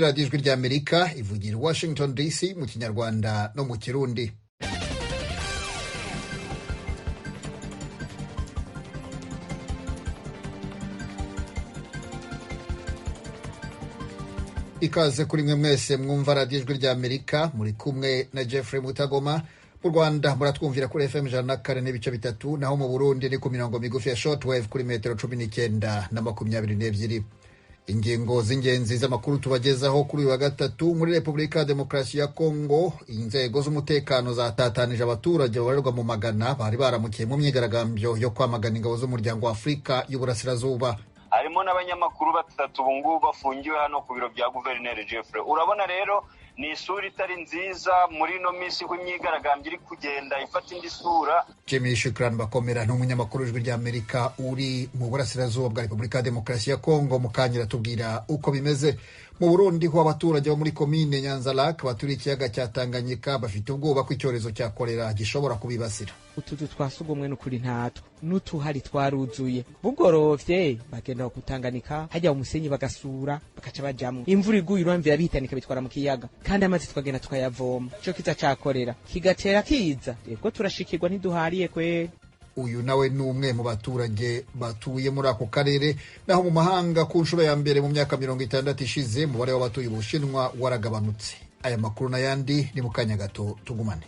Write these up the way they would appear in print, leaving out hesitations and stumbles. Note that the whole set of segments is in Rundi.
Radiyo Ijwi ry'Amerika ivugira i Washington DC mu Kinyarwanda no mu Kirundi. Ikaze kuri mwe mwese mwumva Radiyo Ijwi ry'Amerika, muri kumwe na Jeffrey Mutagoma. Mu Rwanda muratwumvira kuri FM 104.3, naho mu Burundi ni ku mirongo migufi ya shortwave kuri metero 19 na 22. Ingingo z'ingenzi z'amakuru tubagezaho kuri uyu wa gatatu: muri Repubulika ya Demokarasi ya Kongo, inzego z'umutekano zatatanije abaturage babarirwa mu magana bari baramukiye mu myigaragambyo yo kwamagana ingabo z'umuryango wa Afurika y'Uburasirazuba. Harimo n'abanyamakuru batatu ubu ngubu bafungiwe hano ku biro bya Guverineri Jeffrey. Urabona rero ni isura itari nziza muri ino minsi ko imyigaragambyo iri kugenda ifata indi sura. Jimmy Shukran Bakomera ni umunyamakuru w'Ijwi ry'Amerika uri mu burasirazuba bwa Repubulika ya Demokarasi ya Kongo. Mukanyira tubwira uko bimeze. Mu Burundi ho abaturage bo muri komine Nyanza-Lac baturiye ikiyaga cya Tanganyika bafite ubwoba ko icyorezo cya kolera gishobora kubibasira. Utuzu twa sugumwe n'ukuri ntatwo, n'utuhari twaruzuye. Bugorovye bagenda kutanganika hajya umusenyi bagasura bakaca bajamwo. Imvura iguye uramvira bihitanika bitwara mu kiyaga, kandi amazi tukagenda tukayavoma. Ico kiza ca kolera kigatera kiza, yego turashikirwa ntiduhariye kwe. Uyu nawe ni umwe mu baturage batuye muri ako karere. Naho mu mahanga, ku nshuro ya mbere mu myaka 60 ishize, umubare w'abatuye Ubushinwa waragabanutse. Aya makuru n'ayandi ni mu kanya gato, tugumane.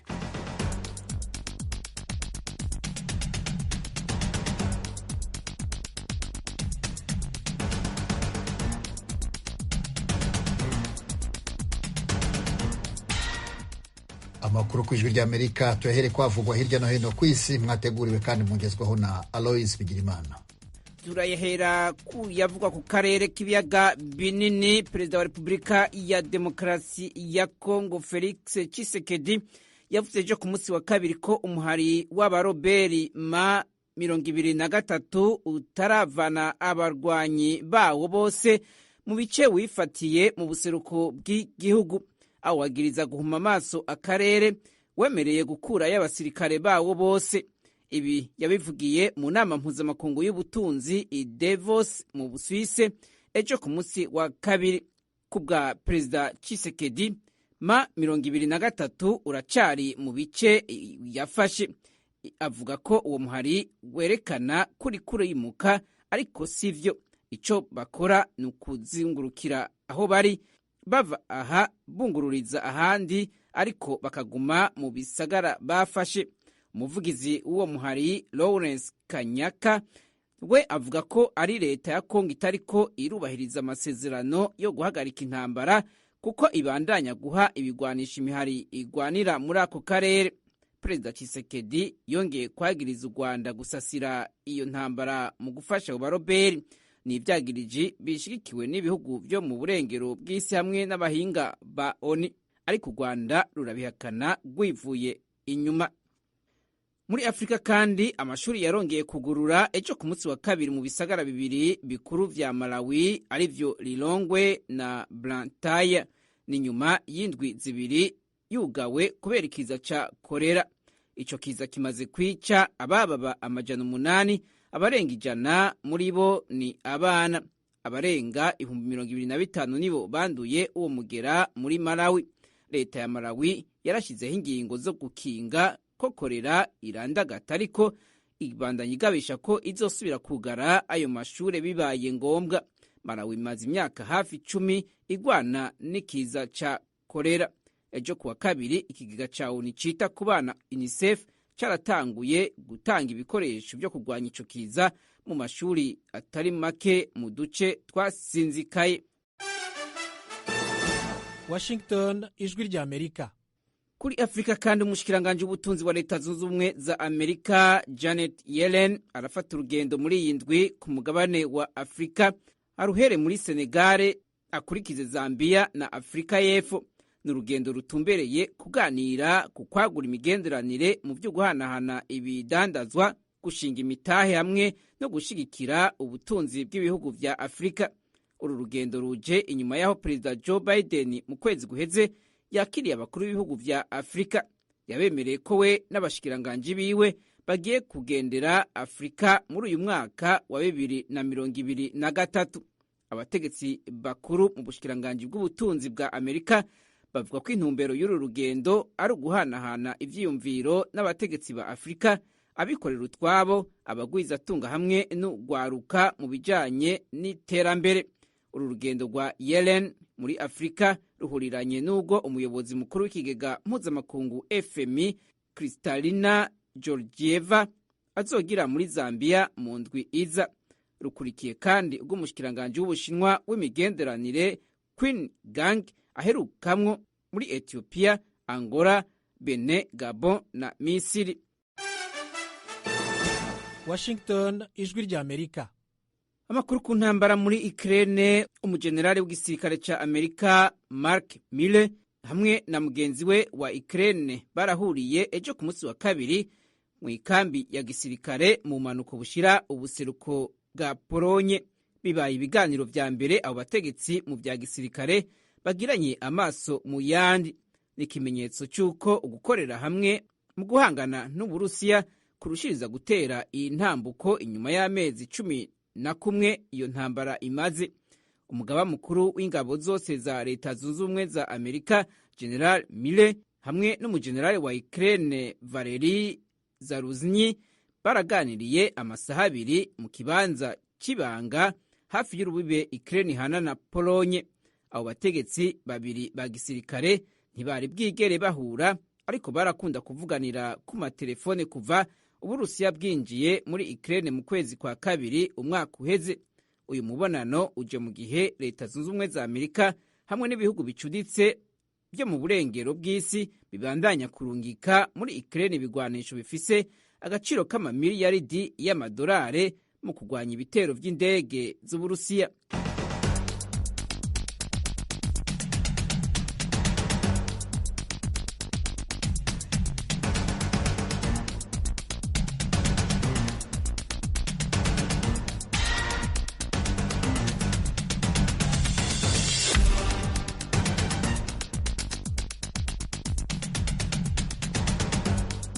Amakuru ku Ijwi ry'Amerika tuyahere kwavugwa hirya no hino ku isi, mwateguriwe kandi mugezwaho na Alois Bigirimana. Turayahera ku yavugwa ku karere k'ibiyaga binini. Perezida wa Repubulika ya Demokarasi ya Kongo Felix Tshisekedi yavuze ejo ku munsi wa kabiri ko umuhari w'abaroberi ma 23 utaravana abarwanyi bawo bose mu bice wifatiye mu buseruko bw'igihugu, awagiriza guhuma amaso akarere wemereye gukurayo abasirikare bawo bose. Ibi yabivugiye mu nama mpuzamakungu y'ubutunzi i Davos mu Busuwise ejo ku munsi wa kabiri. Ku bwa Perezida Tshisekedi, ma 23 uracari mu bice yafashe. Avuga ko uwo muhari werekana kuri kurimuka, ariko sivyo. Ico bakora ni ukuzingurukira aho bari, bava aha bungururiza ahandi, ariko bakaguma mu bisagara bafashe. Umuvugizi w'uwo muhari Lawrence Kanyaka we avuga ko ari leta ya Kongo itariko irubahiriza amasezerano yo guhagarika intambara, kuko ibandanya guha ibigwanisha imihari igwanira muri ako karere. Perezida Tshisekedi yongeye kwagiriza u Rwanda gusasira iyo ntambara mu gufasha abo baroberi. Ni ibyagiriji bishigikiwe n'ibihugu byo mu burengero bw'isi hamwe n'abahinga ba ONU, ariko u Rwanda rurabihakana rwivuye inyuma. Muri Afurika kandi, amashuri yarongeye kugurura ejo ku munsi wa kabiri mu bisagara bibiri bikuru vya Malawi, arivyo Lilongwe na Blantyre. Ni nyuma y'indwi 2 yugawe kubera ikiza ca kolera. Ico kiza kimaze kwica abababa 800, abarenga 100 muri bo ni abana. Abarenga 25,000 nibo banduye uwo mugera muri Malawi. Leta ya Malawi yarashyizeho ingingo zo gukinga ko kolera irandagata, ariko ibandanya igabisha ko izosubira kugara ayo mashure bibaye ngombwa. Malawi imaze imyaka hafi 10 igwana n'ikiza ca kolera. Ejo kuwa kabiri, ikigega ca ONU cita ku bana UNICEF caratanguye gutanga ibikoresho byo kurwanya ico kiza mu mashuri atari make mu duce twasinzikaye. Washington, Ijwi ry'Amerika. Kuri Afurika kandi, umushikiranganje w'ubutunzi wa Leta Zunze Ubumwe za Amerika Janet Yellen arafata urugendo muri iyi ndwi ku mugabane wa Afurika, aruhere muri Senegale, akurikize Zambia na Afurika y'Epfo. Ni urugendo rutumbereye kuganira ku kwagura imigenderanire mu byo guhanahana ibidandazwa, gushinga imitahe hamwe no gushigikira ubutunzi bw'ibihugu vya Afurika. Uru rugendo ruje inyuma y'aho Perezida Joe Biden mu kwezi guheze yakiriye abakuru b'ibihugu vya Afurika. Yabemereye ko we n'abashikiranganji biwe bagiye kugendera Afurika muri uyu mwaka wa 2023. Abategetsi bakuru mu bushikiranganji bw'ubutunzi bwa Amerika bavuga ko intumbero y'uru rugendo ari uguhanahana ivyiyumviro n'abategetsi ba Afurika, abikorera utwabo, abagwizatunga hamwe n'ugwaruka mu bijanye n'iterambere. Uru rugendo rwa Yellen muri Afurika ruhuriranye n'ubwo umuyobozi mukuru w'ikigega mpuzamakungu FMI Kristalina Georgieva azogira muri Zambia mu ndwi iza. Rukurikiye kandi ubw'umushikiranganji w'Ubushinwa w'imigenderanire Queen Gang aherukamwo muri Ethiopia, Angola, Benin, Gabon na Misiri. Washington, ijwi rya Amerika. Amakuru ku ntambara muri Ukraine, umujenerali w'igisirikare ca Amerika Mark Milley hamwe na mugenzi we wa Ukraine barahuriye ejo ku munsi wa kabiri mu ikambi ya gisirikare mu mpanuko bushira ubuseruko bwa Polonye. Bibaye ibiganiro vya mbere abo bategetsi mu vya gisirikare bagiranye amaso mu yandi. Ni ikimenyetso cy'uko ugukorera hamwe mu guhangana n'Uburusiya kurushiriza gutera iyi ntambuko inyuma y'amezi 11 iyo ntambara imaze. Umugaba mukuru w'ingabo zose za Leta Zunze Ubumwe za Amerika General Milley hamwe n'umugenerali wa Ukraine Valery Zaluzhnyi baraganiriye amasaha abiri mu kibanza cy'ibanga hafi y'urubibe Ukraine ihana na Polonye. Abo bategetsi babiri ba gisirikare ntibari bwigere bahura, ariko barakunda kuvuganira ku matelefone kuva Uburusiya bwinjiye muri Ukraine mu kwezi kwa kabiri umwaka uheze. Uyu mubonano uje mu gihe Leta Zunze Ubumwe za Amerika hamwe n'ibihugu bicuditse byo mu burengero bw'isi bibandanya kurungika muri Ukraine ibigwanisho bifise agaciro k'amamiliyaridi y'amadolari mu kurwanya ibitero vy'indege z'Uburusiya.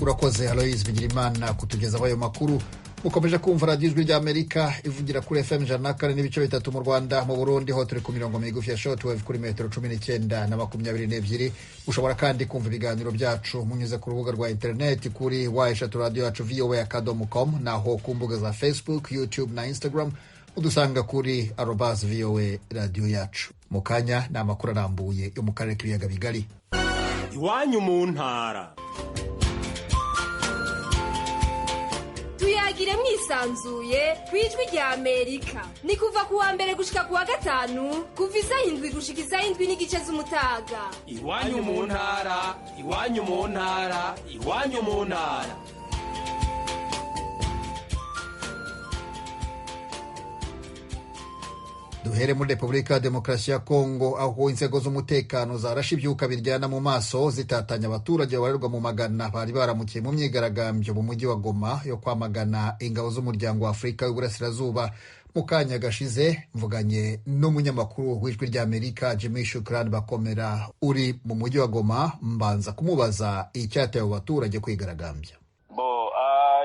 Urakoze Aloise Bigirimana kutugezaho ayo makuru. Mukomeje kumva radiyo ijwi ry'Amerika ivugira kuri FM 104.3 mu Rwanda. Mu Burundi ho turi ku mirongo migufi ya shortwave kuri metero 19 na 22. Mushobora kandi kumva ibiganiro byacu munyuze ku rubuga rwa interineti kuri w radio yacu voa.com, naho ku mbuga za Facebook, YouTube na Instagram udusanga kuri @voa radio yacu. Mu kanya ni amakuru arambuye yo mu karere k'ibiyaga bigari. Iwanyu mu ntara tuyagire mwisanzuye kwijwi rya Amerika. Ni kuva kuwa mbere gushika kuwa gatanu, kuva isaha 7 gushika isaha 7:15 z'umutaga. Iwanyu mu ntara, iwanyu mu ntara, iwanyu mu ntara. Duhere muri Repubulika ya Demokarasi ya Kongo, aho inzego z'umutekano zarashe ibyuka biryana mu maso zitatanya abaturage babarirwa mu magana bari baramukiye mu myigaragambyo mu mujyi wa Goma yo kwamagana ingabo z'umuryango wa Afurika y'Uburasirazuba. Mu kanya gashize mvuganye n'umunyamakuru w'ijwi ry'Amerika Jimmy Shukran Bakomera uri mu mujyi wa Goma, mbanza kumubaza icyateye abo baturage kwigaragambya.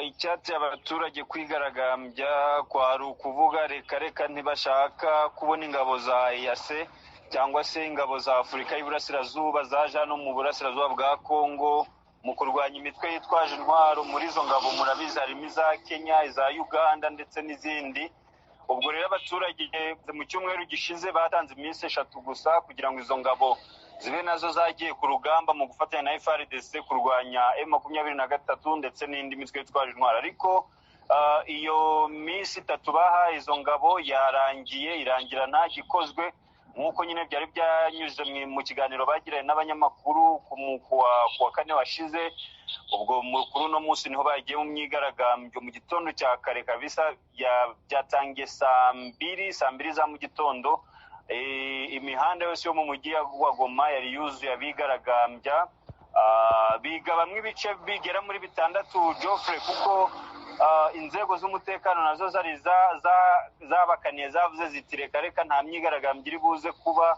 Icyateye abaturage kwigaragambya kwari ukuvuga reka reka ntibashaka kubona ingabo za EAC cyangwa se ingabo za Afurika y'Iburasirazuba zaje hano mu burasirazuba bwa Kongo mu kurwanya imitwe yitwaje intwaro. Muri izo ngabo murabizi harimo iza Kenya, iza Uganda ndetse n'izindi. Ubwo rero abaturage mu cyumweru gishize batanze iminsi 3 gusa kugira ngo izo ngabo zibe nazo zagiye ku rugamba mu gufatanya na FARDC kurwanya M23 ndetse n'indi mitwe yitwaje intwaro. Ariko iyo minsi 3 bahaye izo ngabo yarangiye, irangira nta gikozwe nk'uko nyine byari byanyuze mu kiganiro bagiranye n'abanyamakuru ku wa kane washize. Ubwo kuri uno munsi niho bagiye mu myigaragambyo mu gitondo cya kare kabisa, byatangiye saa mbiri za mu gitondo. Imihanda yose yo mu mujyi wa Goma yari yuzuye abigaragambya, bigabamwe ibice bigera muri 6 Geoffrey, kuko inzego z'umutekano nazo zari zabakaniye, zavuze ziti reka reka nta myigaragambyo iri buze kuba.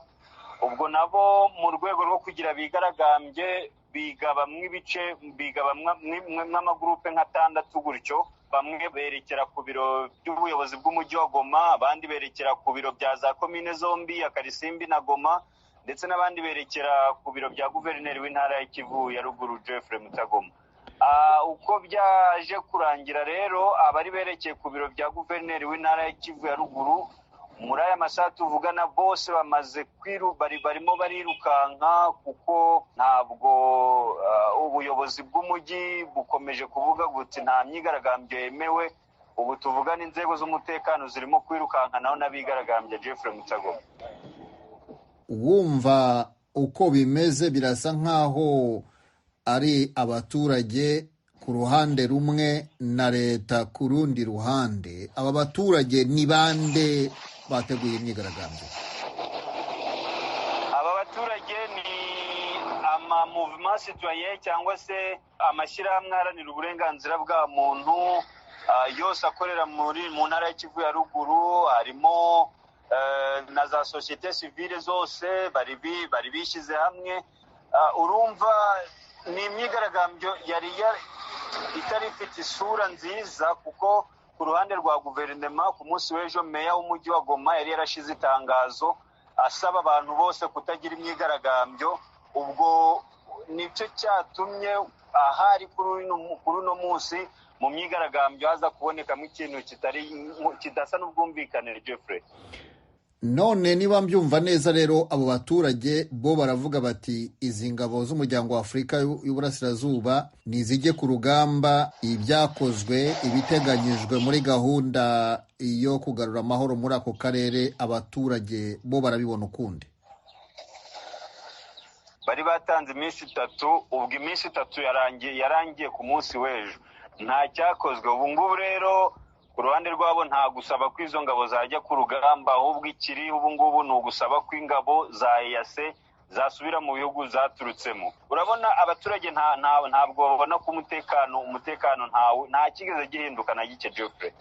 Ubwo nabo mu rwego rwo kugira bigaragambye bigabamwe ibice, bigabamwe n'amagurupe nka 6 gutyo. Bamwe berekera ku biro by'ubuyobozi bw'umujyi wa Goma, abandi berekera ku biro bya za komine zombi ya Karisimbi na Goma, ndetse n'abandi berekera ku biro bya guverineri w'intara ya Kivu ya ruguru Jeffrey Mutagoma. Uko byaje kurangira rero, abari berekeye ku biro bya guverineri w'intara ya Kivu ya ruguru muri aya masaha tuvugana bose bamaze barimo barirukanka, kuko ntabwo ubuyobozi bw'umujyi bukomeje kuvuga guti nta myigaragambyo yemewe. Ubu tuvugana inzego z'umutekano zirimo kwirukanka naho n'abigaragambya. Jeffrey Mutagoma, wumva uko bimeze birasa nkaho ari abaturage ku ruhande rumwe na leta ku rundi ruhande. Aba baturage ni bande bateguye imyigaragambyo? Aba baturage ni ama mouvement citoyen cyangwa se amashyirahamwe aharanira uburenganzira bwa muntu yose akorera mu ntara ya Kivu ya ruguru. Harimo na za société civile zose bari bishyize hamwe. Urumva ni imyigaragambyo yari itari ifite isura nziza, kuko ku ruhande rwa guverinoma ku munsi w'ejo meya w'umujyi wa Goma yari yarashize itangazo asaba abantu bose kutagira imyigaragambyo. Ubwo nicyo cyatumye ahari kuri uno munsi mu myigaragambyo haza kubonekamo ikintu kidasa n'ubwumvikane. Jeffrey, none niba mbyumva neza rero, abo baturage bo baravuga bati izi ngabo z'umuryango wa Afurika y'Uburasirazuba nizijye ku rugamba, ibyakozwe ibiteganyijwe muri gahunda yo kugarura amahoro muri ako karere abaturage bo barabibona ukundi. Bari batanze iminsi 3, ubwo iminsi 3 yarangiye ku munsi w'ejo nta cyakozwe. Ubu ngubu rero ku ruhande rwabo nta gusaba ko izo ngabo zajya ku rugamba, ahubwo ikiri ubu ngubu ni ugusaba ko ingabo za EAC zasubira mu bihugu zaturutsemo. Urabona abaturage ntabwo babona ko umutekano nta kigeze gihinduka na gike. Geoffrey,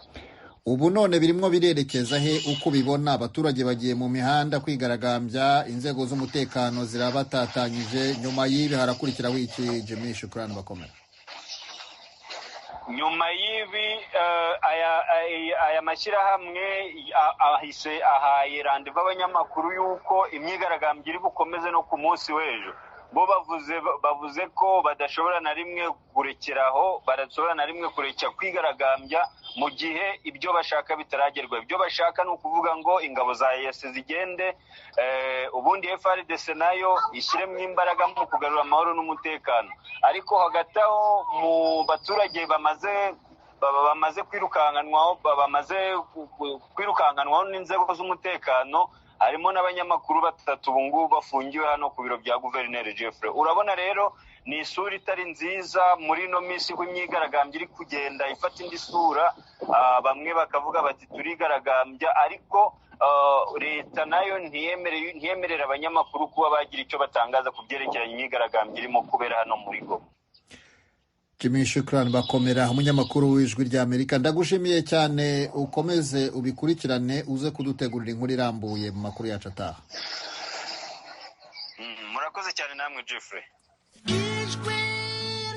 ubu none birimo birerekeza he uko ubibona? Abaturage bagiye mu mihanda kwigaragambya, inzego z'umutekano zirabatatanyije. Nyuma y'ibi harakurikiraho iki? Jimmy Shukrani bakomera. Nyuma y'ibi aya mashyirahamwe ahise ahaye randevu abanyamakuru y'uko imyigaragambyo iri bukomeze no ku munsi w'ejo. Bo bavuze ko badashobora na rimwe kurekeraho, badashobora na rimwe kurekera kwigaragambya mu gihe ibyo bashaka bitaragerwa. Ibyo bashaka ni ukuvuga ngo ingabo za EAC zigende, ubundi FARDC nayo ishyiremo imbaraga mu kugarura amahoro n'umutekano. Ariko hagati aho mu baturage bamaze kwirukankanwaho n'inzego z'umutekano, harimo n'abanyamakuru 3 ubu ngubu bafungiwe hano ku biro bya guverineri Jeffrey. Urabona rero ni isura itari nziza muri ino minsi ko imyigaragambyo iri kugenda ifata indi sura. Bamwe bakavuga bati turigaragambya, ariko leta nayo ntiyemerera abanyamakuru kuba bagira icyo batangaza ku byerekeranye imyigaragambyo irimo kubera hano muri Goma. Jimmy Shukrani bakomera, umunyamakuru w'Ijwi ry'Amerika, ndagushimiye cyane, ukomeze ubikurikirane uze kudutegurira inkuru irambuye mu makuru yacu ataha. Murakoze cyane namwe Jeffrey. Ijwi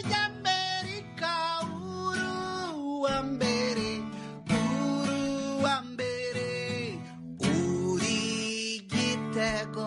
ry'Amerika, uruwa mbere, uruwa mbere, uri igitego.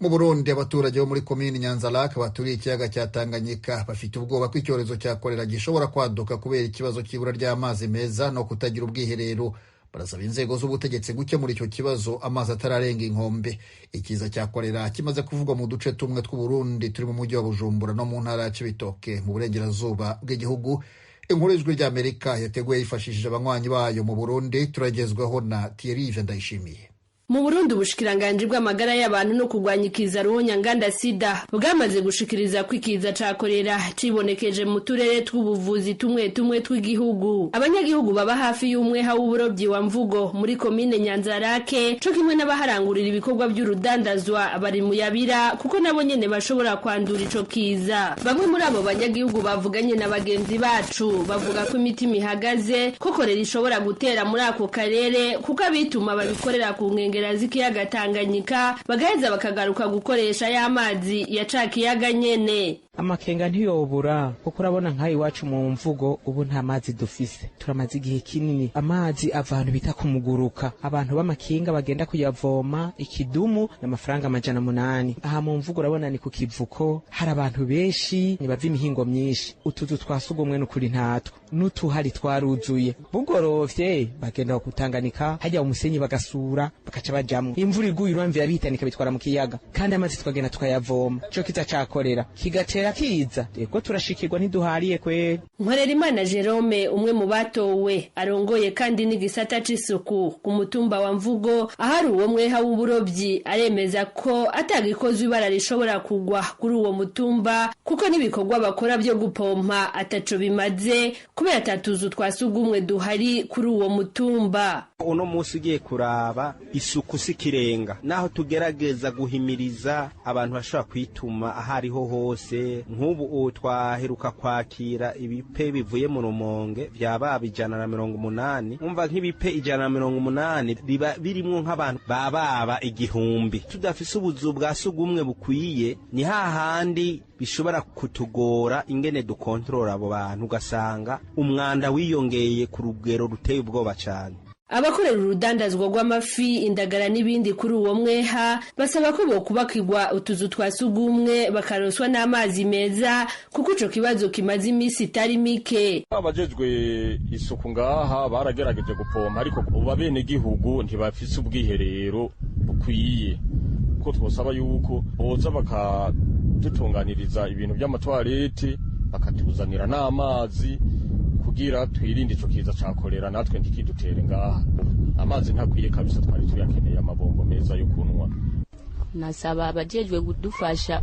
Mu Burundi abaturage bo muri komini Nyanza-Lac baturiye ikiyaga cya Tanganyika bafite ubwoba ko icyorezo cya kolera gishobora kwaduka kubera ikibazo cy'ibura ry'amazi meza no kutagira ubwiherero. Barasaba inzego z'ubutegetsi gukemura icyo kibazo amazi atararenga inkombe. Ikiza cya kolera kimaze kuvugwa mu duce tumwe tw'u Burundi turi mu mujyi wa Bujumbura no mu ntara ya Cibitoke mu burengerazuba bw'igihugu. Inkuru y'Ijwi ry'Amerika yateguye yifashishije abanywanyi bayo mu Burundi, turagezwaho na Thierry Ndayishimiye. Mu Burundi ubushikiranganje bw'amagara y'abantu no kurwanya ikiza ruhonyanganda sida bwamaze gushikiriza ko ikiza ca kolera cibonekeje mu turere tw'ubuvuzi tumwe tumwe tw'igihugu. Abanyagihugu baba hafi y'umweha w'uburobyi wa Mvugo muri komine Nyanza-Lac co kimwe n'abaharangurira ibikorwa by'urudandazwa bari mu yabira, kuko nabo nyene bashobora kwandura ico kiza. Bamwe muri abo banyagihugu bavuganye na bagenzi bacu bavuga ko imitima ihagaze ko kolera ishobora gutera muri ako karere, kuko abituma babikorera ku nkengera z'ikiyaga Tanganyika bagaheza bakagaruka gukoresha ya mazi ya ca kiyaga nyene. Amakenga ntiyobura, kuko urabona nk'aha iwacu mu Mvugo ubu nta mazi dufise, turamaze igihe kinini. Amazi ava ahantu bita kumuguruka, abantu b'amakinga bagenda kuyavoma, ikidumu n'amafaranga 800. Aha mu Mvugo urabona ni ku kivuko, hari abantu benshi bava imihingo myinshi. Utuzu twa sugumwe n'ukuri ntatwo, n'utuhari twaruzuye. Bugorovye bagenda kutanganika hajya umusenyi bagasura, bakaca bajamwo. Imvura iguye uramvira bihitanika bitwara mu kiyaga, kandi amazi tukagenda tukayavoma. Ico kiza cakorera kigatera kiza, ego turashikirwa, ntiduhariye kweri. Nkorerimana Jerome, umwe mu batowe, arongoye kandi n'igisata c'isuku ku mutumba wa Mvugo ahari uwo mweha w'uburobyi, aremeza ko atagikozwe ibara rishobora kugwa kuri uwo mutumba, kuko n'ibikorwa bakora byo gupompa ataco bimaze kubera atatuzu twa sugumwe duhari kuri uwo mutumba. Uno munsi ugiye kuraba, isuku si kirenga, naho tugerageza guhimiriza abantu bashobora kwituma aho ariho hose. Nk'ubu twaheruka kwakira ibipe bivuye mu Rumonge byaba 180. Umva, nk'ibipe 180 biba birimwo nk'abantu bababa 1000. Tudafise ubuzu bwa sugumwe bukwiye, ni hahandi bishobora kutugora ingene dukontorora abo bantu, ugasanga umwanda wiyongeye ku rugero ruteye ubwoba cyane. Abakorera urudandazwa rw'amafi, indagara n'ibindi kuri uwo mweha basaba ko bokubakirwa utuzu twa sugumwe, bakaroswa n'amazi meza, kuko ico kibazo kimaze iminsi itari mike. Abajejwe isuku ngaha baragerageje gupompa, ariko ubu abenegihugu ntibafise ubwiherero bukwiye. Ko twosaba yuko boza bakadutunganiriza ibintu by'amatwarete, bakatuzanira n'amazi kugira twirinde ico kiza ca kolera, natwe ntikidutere ngaha. Amazi ntakwiye kabisa, twari tuyakeneye, amabombo meza yo kunywa. Nasaba abajejwe kudufasha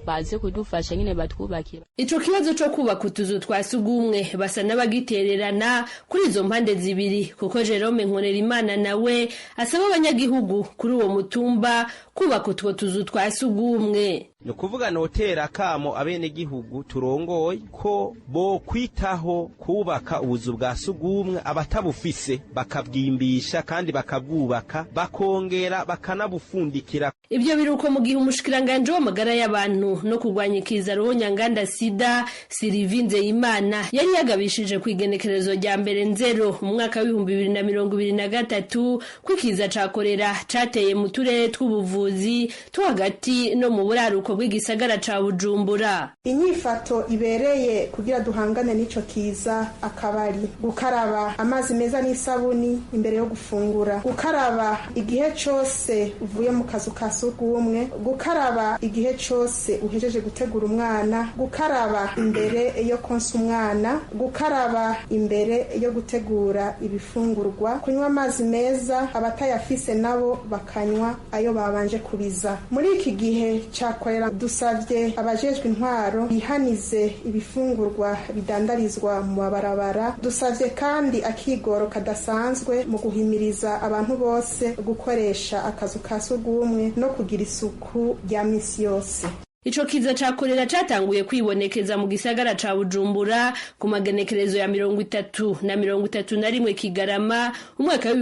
baze kudufasha nyine batwubakira. Ico kibazo co kubaka utuzu twa sugumwe basa n'abagitererana kuri izo mpande zibiri, kuko Jerome Nkorerimana nawe asaba abanyagihugu kuri uwo mutumba kubaka utwo tuzu twa sugumwe. Ni ukuvuga notera akamo abenegihugu turongoye ko bo kwitaho kubaka ubuzu bwa sugumwe, abatabufise bakabwimbisha kandi bakabwubaka, bakongera bakanabufundikira. Ibyo biruko mu gihe umushikiranganje w'amagara y'abantu no kurwanya ikiza ruhonyanganda sida, Sylvie Nzeyimana, yari yagabishije ku igenekerezo rya 1 Nzero mu mwaka w'2023 ko ikiza ca korera cateye mu turere tw'ubuvuzi two hagati no mu buraruko bw'igisagara ca Bujumbura. Inyifato ibereye kugira duhangane n'ico kiza akabari gukaraba amazi meza n'isabuni imbere yo gufungura, gukaraba igihe cose uvuye mu kazu ka sugumwe, gukaraba igihe cose uhejeje gutegura umwana, gukaraba imbere yo konsa umwana, gukaraba imbere yo gutegura ibifungurwa, kunywa amazi meza, abatayafise nabo bakanywa ayo babanje kubiza. Muri iki gihe ca korera dusavye abajejwe intwaro bihanize ibifungurwa bidandarizwa mu mabarabara. Dusavye kandi akigoro kadasanzwe mu guhimiriza abantu bose gukoresha akazu ka sugumwe no kugira isuku rya misi yose. Ico kiza ca korera catanguye kwibonekeza mu gisagara ca Bujumbura ku magenekerezo ya 30 na 31 Kigarama umwaka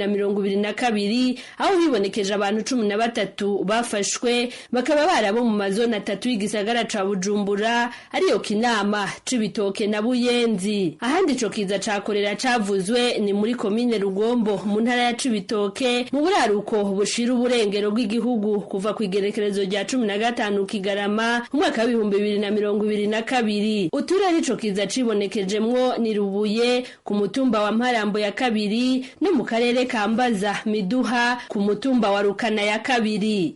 w'2022, aho hibonekeje abantu 13 bafashwe, bakaba barabo mu mazona 3 y'igisagara ca Bujumbura, ariyo Kinama, Cibitoke na Buyenzi. Ahandi ico kiza ca korera cavuzwe ni muri komine Rugombo mu ntara ya Cibitoke, mu buraruko bushira uburengero bw'igihugu, kuva ku igenekerezo rya 15 Kigarama umwaka w'2022. Uturere ico kiza cibonekejemwo ni Rubuye ku mutumba wa Mparambo ya 2 no mu karere ka Mbaza Miduha ku mutumba wa Rukana ya 2.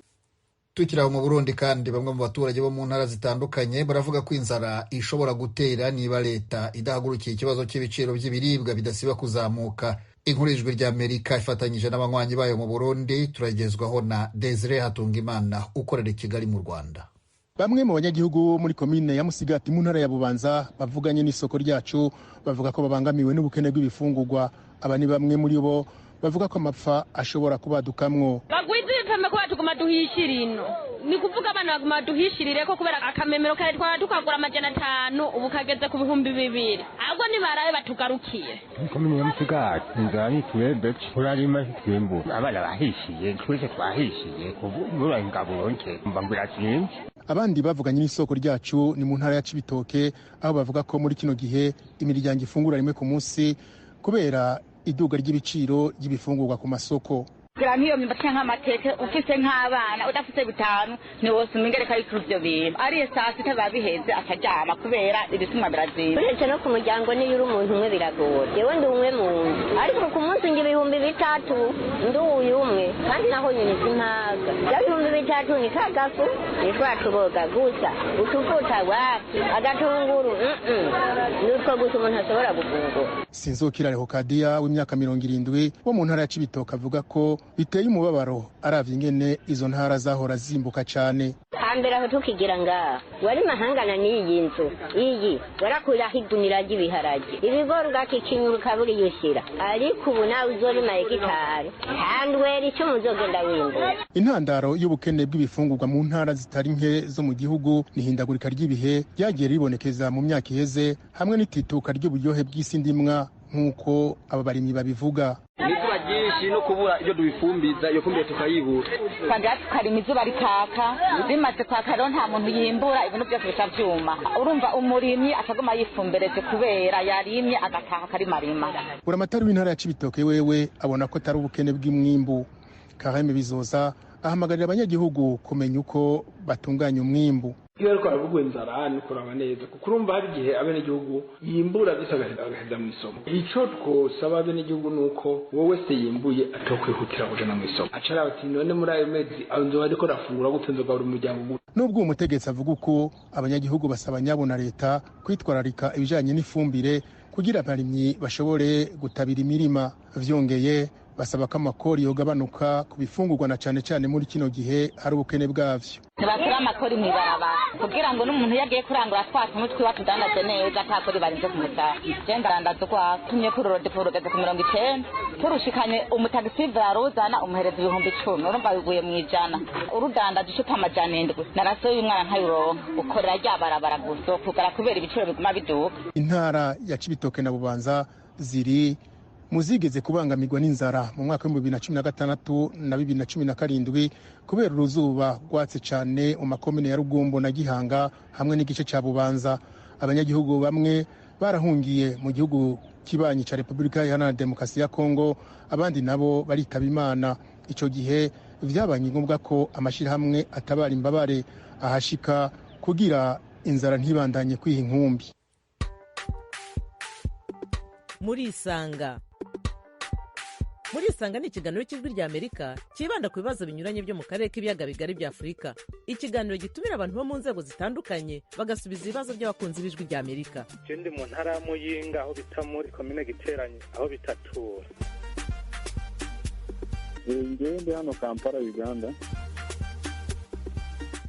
Tukiri aho mu Burundi kandi, bamwe mu baturage bo mu ntara zitandukanye baravuga ko inzara ishobora gutera niba leta idahagurukiye ikibazo cy'ibiciro by'ibiribwa bidasiba kuzamuka. Inkuru y'Ijwi ry'Amerika ifatanyije n'abanywanyi bayo mu Burundi turagezwaho na Desire Hatungimana ukorera i Kigali mu Rwanda. Bamwe mu banyagihugu muri komine ya Musigati mu ntara ya Bubanza bavuganye n'isoko ryacu bavuga ko babangamiwe n'ubukene bw'ibifungurwa. Aba ni bamwe muri bo bavuga ko amapfa ashobora kubadukamwo. Bagwiza ibipeme kuba tuguma duhishira ino, ni kuvuga abana baguma duhishirireko kubera akamemero kare twaba tukagura 500 ubu kageze ku 2000. Ahubwo nibarabe batugarukiye. Komine ya Musigati inzara nitwembe, turarima ntitwimbura, abana bahishiye, twese twahishiye, kubura ingaburo nke mba ngo irazimvye. Abandi bavuganye n'isoko ryacu ni mu ntara ya Cibitoke, aho bavuga ko muri kino gihe imiryango ifungura rimwe ku munsi kubera iduga ry'ibiciro ry'ibifungurwa ku masoko. Kugira nk'iyo myumbati canke amateke ufise nk'abana udafise 5 ntiwosuma ingereka y'ikuru ivyo bintu ariye saa sita biba biheze akaryama kubera ibisumwa birazimba. Uretse no ku muryango niyo uri umuntu umwe biragora. Jewe ndi umwe mu nzu ariko ku munsi ngira 3000 ndi uyu umwe kandi naho nyene simpaga. Ya 3000 ni kagafu ni twatuboga gusa utuvuta wapi agatunguru nutwo gusa umuntu ashobora gufungura. Sinzokira Rehokadiya w'imyaka 70 wo mu ntara ya Cibitoke avuga ko biteye umubabaro aravye ingene izo ntara zahora zimbuka cane. Hambere aho tukigira ngaha wari mahangana n'iyi nzu iyi warakuraho igunira ry'ibiharage ibigori ugakikinyura ukabura iyo ushyira, ariko ubu nawe uzorima hegitari handwera icyo muzogenda wimbura. Intandaro y'ubukene bw'ibifungurwa mu ntara zitari nke zo mu gihugu ni ihindagurika ry'ibihe ryagiye ribonekeza mu myaka iheze hamwe n'itituka ry'uburyohe bw'isi ndimwa nk'uko aba barimyi babivuga. Izuba ryinshi no kubura ibyo dubifumbiza, iyo fumbire tukayibura. Twagera tukarima izuba rikaka, rimaze kwaka rero nta muntu yimbura, ibintu byose bica vyuma. Urumva umurimyi ataguma yifumbereje kubera yarimye agataha akarimarima. Buramatari w'intara ya Cibitoke wewe abona ko atari ubukene bw'imwimbu. Kareme Bizoza ahamagarira abanyagihugu kumenya uko batunganya umwimbu. Iyo ariko aravuga inzara ni kuraba neza kuko urumva hari igihe abenegihugu yimbura byose agaheza mu isoko. Ico twosaba abenegihugu ni uko wowe se yimbuye atokwihutira kujana mu isoko, aca araba ati none muri ayo mezi nzoba ariko arafungura gute, nzogabura umuryango gute. Nubwo uwo mutegetsi avuga uko, abanyagihugu basaba nyabo na leta kwitwararika ibijanye n'ifumbire kugira abarimyi bashobore gutabira imirima. Vyongeye basaba ko amakori yogabanuka ku bifungurwa na cane cane muri kino gihe hari ubukene bwavyo. Ntibakura amakori mw'ibarabara kugira ngo n'umuntu iyo agiye kurangura twa tuntu twiwe atudandaze neza ata kori barinze kumusaba. Je ndarandaza urwagwa tumye kuri rodipo rugeze ku 90 turushikanye umutagisi aruzana umuhereza 10,000, urumva biguye mw'ijana. Urudandaje icupa 700 naraso y'umwana ntayuronka ukorera rya barabara gusa kugara kubera ibiciro biguma biduka. Intara ya Cibitoke na Bubanza ziri muzigeze kubangamirwa n'inzara mu mwaka wa 2016 na 2017 kubera uruzuba rwatse cane mu makomine ya Rugombo na Gihanga hamwe n'igice ca Bubanza. Abanyagihugu bamwe barahungiye mu gihugu kibanyi ca Repubulika Iharanira Demokarasi ya Kongo, abandi nabo baritaba Imana. Ico gihe vyabanye ngombwa ko amashirahamwe atabara imbabare ahashika kugira inzara ntibandanye kwiha inkumbi. Murisanga Murisanga ni ikiganiro cy'Ijwi rya Amerika cyibanda ku bibazo binyuranye byo mu karere k'ibiyaga bigari bya Afurika. Ikiganiro gitumira abantu bo mu nzego zitandukanye bagasubiza ibibazo by'abakunzi b'Ijwi rya Amerika. Je ndi mu ntara ya Muyinga aho bita muri komine Giteranye aho bitatura. Ngewe ndi hano Kampala, Uganda.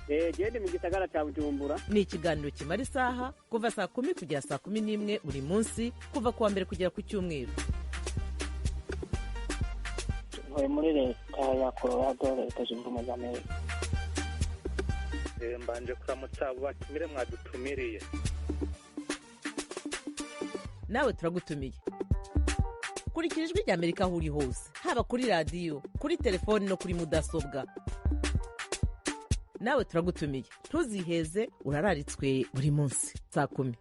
Gende mu gisagara cya Bujumbura. Ni ikiganiro kimara isaha kuva saa 10 kugera saa 11 buri munsi kuva kuwa mbere kugera ku cyumweru. Ntuye muri leta ya Colorado, Leta Zunze Ubumwe za Amerika. Mbanje kuramutsa abo batumire mwadutumiriye. Nawe turagutumiye. Kurikira Ijwi rya Amerika aho uri hose, haba kuri radiyo, kuri telefoni no kuri mudasobwa. Nawe turagutumiye, ntuziheze, urararitswe buri munsi saa 10.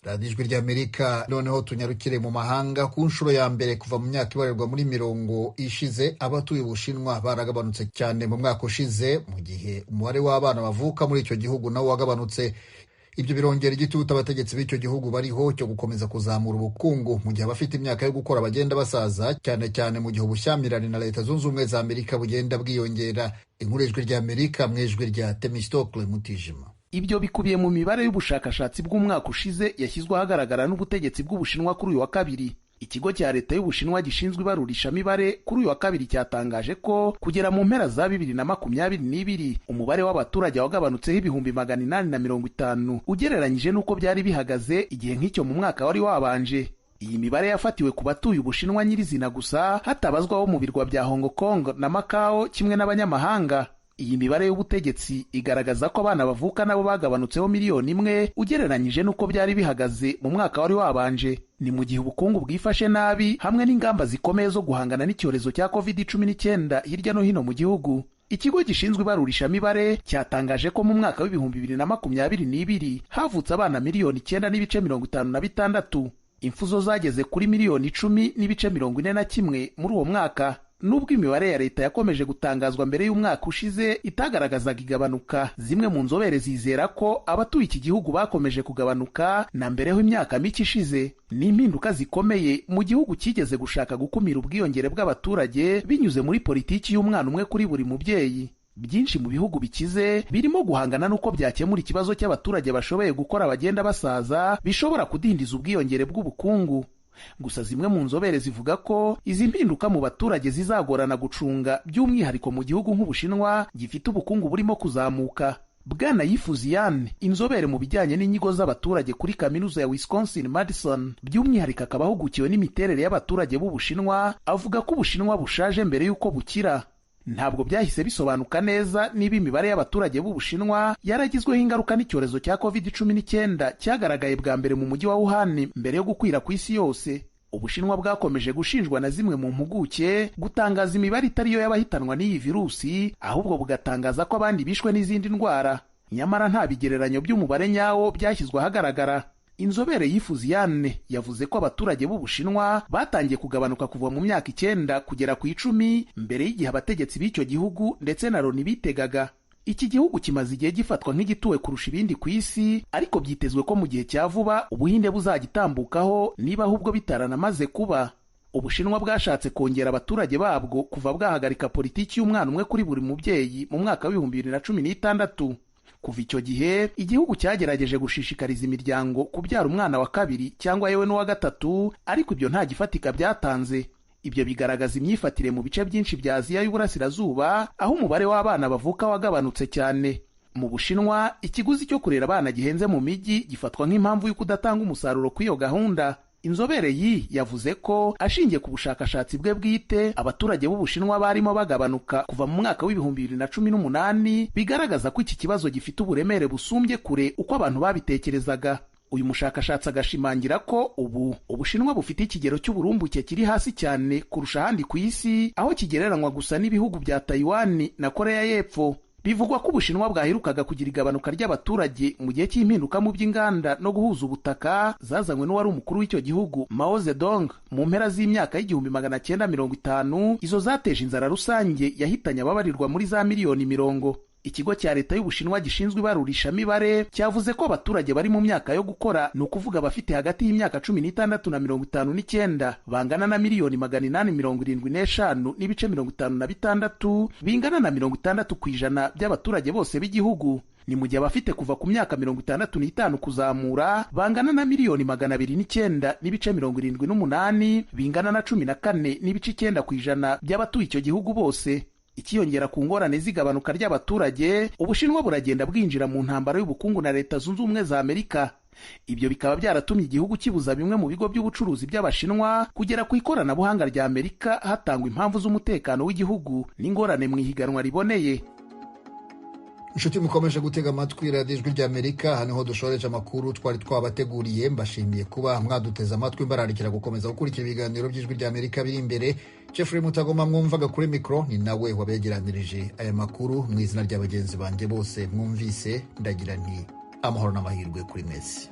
Radiyo Ijwi ry'Amerika. Noneho tunyarukire mu mahanga. Ku nshuro ya mbere kuva mu myaka ibarirwa muri 20 ishize, abatuye Ubushinwa baragabanutse cyane mu mwaka ushize, mu gihe umubare w'abana bavuka muri icyo gihugu nawo wagabanutse. Ibyo birongera igitutu abategetsi b'icyo gihugu bariho cyo gukomeza kuzamura ubukungu mu gihe abafite imyaka yo gukora bagenda basaza, cyane cyane mu gihe ubushyamirane na Leta Zunze Ubumwe za Amerika bugenda bwiyongera. Inkuru y'Ijwi ry'Amerika mu ijwi rya Temistocle Mutijima. Ibyo bikubiye mu mibare y'ubushakashatsi bw'umwaka ushize yashyizwe ahagaragara n'ubutegetsi bw'Ubushinwa kuri uyu wa kabiri. Ikigo cya leta y'Ubushinwa gishinzwe ibarurishamibare kuri uyu wa kabiri cyatangaje ko kugera mu mpera za 2022 umubare w'abaturage wagabanutseho 850,000 ugereranyije n'uko byari bihagaze igihe nk'icyo mu mwaka wari wabanje. Iyi mibare yafatiwe ku batuye Ubushinwa nyirizina gusa, hatabazwaho mu birwa bya Hong Kong na Macau kimwe n'abanyamahanga. Iyi mibare y'ubutegetsi igaragaza ko abana bavuka nabo bagabanutseho 1 miliyoni ugereranyije n'uko byari bihagaze mu mwaka wari wabanje. Ni mu gihe ubukungu bwifashe nabi hamwe n'ingamba zikomeye zo guhangana n'icyorezo cya COVID-19 hirya no hino mu gihugu. Ikigo gishinzwe ibarurishamibare cyatangaje ko mu mwaka w'2022 havutse abana 9.56 miliyoni. Impfu zo zageze kuri 10.41 miliyoni muri uwo mwaka. Nubwo imibare ya leta yakomeje gutangazwa mbere y'umwaka ushize itagaragazaga igabanuka, zimwe mu nzobere zizera ko abatuye iki gihugu bakomeje kugabanuka na mbereho imyaka mike ishize. Ni impinduka zikomeye mu gihugu cyigeze gushaka gukumira ubwiyongere bw'abaturage binyuze muri politiki y'umwana umwe kuri buri mubyeyi. Byinshi mu bihugu bikize birimo guhangana n'uko byakemura ikibazo cy'abaturage bashoboye gukora bagenda basaza, bishobora kudindiza ubwiyongere bw'ubukungu. Gusa zimwe mu nzobere zivuga ko izi mpinduka mu baturage zizagorana gucunga, by'umwihariko mu gihugu nk'Ubushinwa gifite ubukungu burimo kuzamuka. Bwana Yifuziyane, inzobere mu bijyanye n'inyigo z'abaturage kuri kaminuza ya Wisconsin Madison, by'umwihariko akaba ahugukiwe n'imiterere y'abaturage b'Ubushinwa, avuga ko Ubushinwa bushaje mbere y'uko bukira. Ntabwo byahise bisobanuka neza niba imibare y'abaturage b'Ubushinwa yaragizweho ingaruka n'icyorezo cya COVID-19 cyagaragaye bwa mbere mu mujyi wa Wuhan mbere yo gukwira ku isi yose. Ubushinwa bwakomeje gushinjwa na zimwe mu mpuguke gutangaza imibare itari yo y'abahitanwa n'iyi virusi, ahubwo bugatangaza ko abandi bishwe n'izindi ndwara, nyamara nta bigereranyo by'umubare nyawo byashyizwe ahagaragara. Inzobere Yifuziyane yavuze ko abaturage b'Ubushinwa batangiye kugabanuka kuva mu myaka 9 kugera ku 10 mbere y'igihe abategetsi b'icyo gihugu ndetse na Loni bitegaga. Iki gihugu kimaze igihe gifatwa nk'igituwe kurusha ibindi ku isi, ariko byitezwe ko mu gihe cya vuba Ubuhinde buzagitambukaho, niba ahubwo bitaranamaze kuba. Ubushinwa bwashatse kongera abaturage babwo kuva bwahagarika politiki y'umwana umwe kuri buri mubyeyi mu mwaka w'2016. Kuva icyo gihe, igihugu cyagerageje gushishikariza imiryango kubyara umwana wa kabiri cyangwa yewe n'uwa gatatu, ariko ibyo nta gifatika byatanze. Ibyo bigaragaza imyifatire mu bice byinshi bya Aziya y'Uburasirazuba, aho umubare w'abana bavuka wagabanutse cyane. Mu Bushinwa, ikiguzi cyo kurera abana gihenze mu mijyi gifatwa nk'impamvu yo kudatanga umusaruro kw'iyo gahunda. Inzobere yi yavuze ko ashingiye ku bushakashatsi bwe bwite, abaturage b'Ubushinwa barimo bagabanuka kuva mu mwaka w'2018, bigaragaza ko iki kibazo gifite uburemere busumbye kure uko abantu babitekerezaga. Uyu mushakashatsi agashimangira ko ubu Ubushinwa bufite ikigero cy'uburumbuke kiri hasi cyane kurusha ahandi ku isi, aho kigereranywa gusa n'ibihugu bya Tayiwani na Koreya y'Epfo. Bivugwa ko Ubushinwa bwaherukaga kugira igabanuka ry'abaturage mu gihe cy'impinduka mu by'inganda no guhuza ubutaka zazanywe n'uwari umukuru w'icyo gihugu Mao Zedong mu mpera z'imyaka y'1950. Izo zateje inzara rusange yahitanye ababarirwa muri za miliyoni mirongo. Ikigo cya leta y'Ubushinwa gishinzwe ibarurishamibare cyavuze ko abaturage bari mu myaka yo gukora, ni ukuvuga abafite hagati y'imyaka 16 na 59, bangana na 875.56 miliyoni, bingana na 60% by'abaturage bose b'igihugu. Ni mu gihe abafite kuva ku myaka 65 kuzamura bangana na 209.78 miliyoni, bingana na 14.9% by'abatuye icyo gihugu bose. Ikiyongera ku ngorane z'igabanuka ry'abaturage, Ubushinwa buragenda bwinjira mu ntambara y'ubukungu na Leta Zunze Ubumwe za Amerika. Ibyo bikaba byaratumye igihugu kibuza bimwe mu bigo by'ubucuruzi by'Abashinwa kugera ku ikoranabuhanga rya Amerika, hatangwa impamvu z'umutekano w'igihugu n'ingorane mu ihiganwa riboneye. Inshuti mukomeje gutega amatwi radiyo Ijwi ry'Amerika, hano niho dushoreje amakuru twari twabateguriye. Mbashimiye kuba mwaduteze amatwi, mbararikira gukomeza gukurikira ibiganiro by'Ijwi ry'Amerika biri imbere. Jeffrey Mutagoma mwumvaga kuri mikoro ni nawe wabegeranirije aya makuru. Mu izina rya bagenzi banjye bose mwumvise, ndagira nti amahoro n'amahirwe kuri mwese.